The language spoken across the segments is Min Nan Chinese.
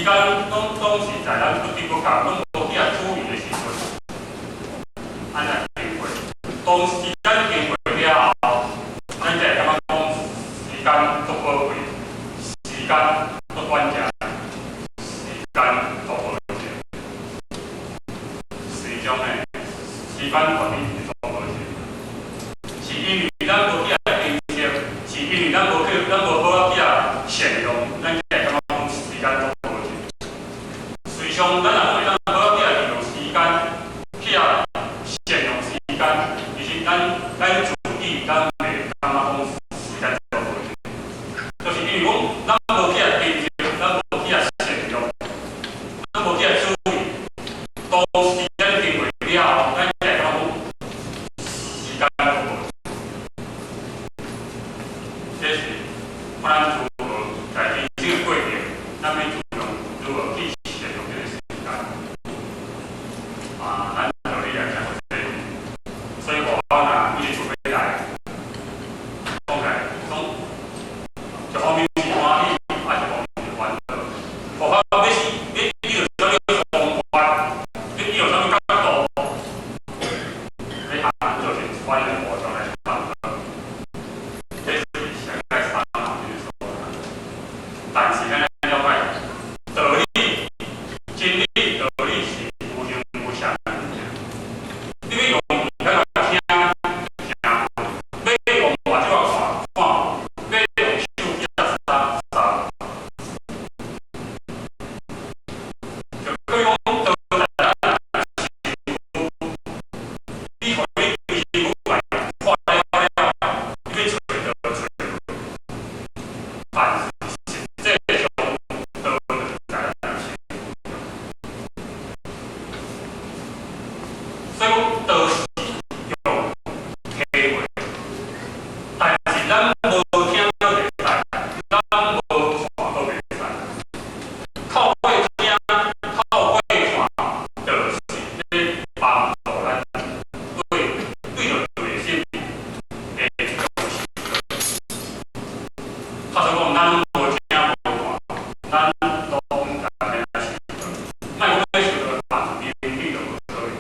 間攏總是在咱不知不覺，攏無去予注意的時陣，按呢經過。當時間經過了後，咱才會感覺講時間足寶貴，時間足短暫，時間足無情。實際上呢，時間予你是足無情，是因為咱無去予珍惜，是因為咱無去，咱無好好去予善用，咱才會感覺講時間足無情。實際上，咱若講會當好好去予利用時間，去予善用時間，其實咱咱自己咱會感覺講時間足無情，就是因為講咱無去予珍惜，咱無去予善用，咱無去予注意，當時間經過了後，咱才會感覺講時間足無情。這是咱如何在人生的過程，咱欲注重如何去善用這個時間。啊，咱道理來講這，所以我若一直準備來，講來，講一方面是歡喜，啊一方面是煩惱。佛法欲是欲用啥物方法，欲用啥物角度，欲通做成一款的活動來探討。這是上愛參考這個所在。但是咱愛了解道理、真理、道理是無形無相的物件。你欲用耳來聽，聽有；欲用目睭來看，看有；欲用手去捎，捎。就可以講，道在咱身軀，你予你規身軀來看了了，你欲揣就揣無。但是實際上，道就在咱身軀中。所以講，道是用體會，但是咱無聽閣袂使，咱無看閣袂使。透過聽，透過看，就是咧幫助咱對對著內心的一種修假使講咱無聽無看，咱攏毋知欲按怎修道。莫講欲修道，連明理都無可能。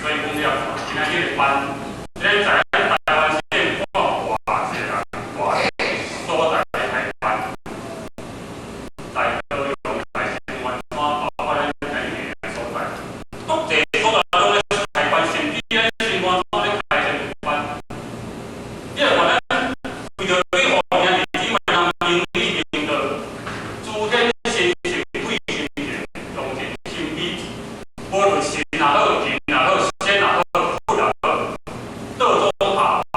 所以講了，今仔日這個班，咱在咱台灣省看偌濟人，偌濟所在咧開班，在高雄、在新灣山，包括咱台南的所在，足濟所在攏咧開班，甚至咱新灣山咧開禪班。你若看咱為著欲予兄弟姊妹人明理明道，諸天神聖貴心善，用盡心機，無論神也好，人也好，仙也好，佛也好，道中下凡，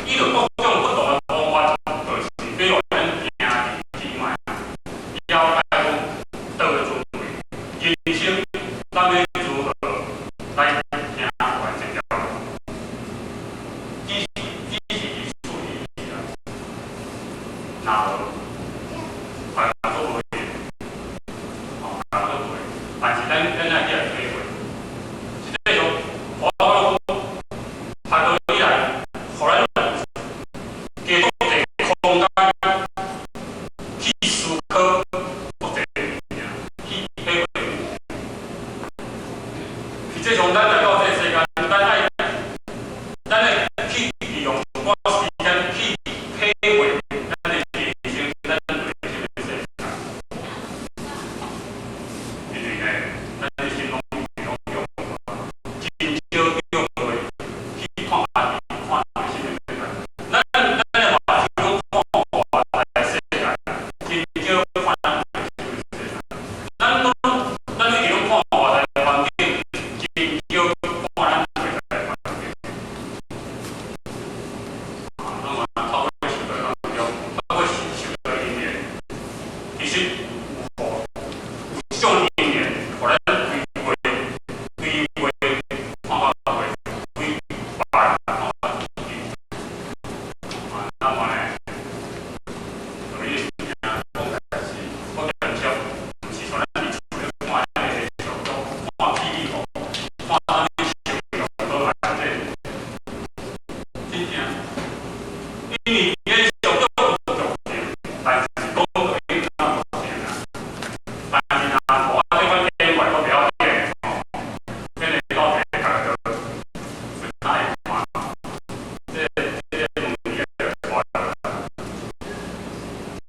伊著各種不同的方法，就是欲予咱兄弟姊妹了解講道的尊貴，人生咱欲如何來行完這條路？只是佇處理起來，若無，別人都無用，吼，別人都無用。但是咱愛去體會，實際上，我講，學道以來，予咱加足濟空間去思考足濟物件，去體會物件。實際上，咱來到這個世間，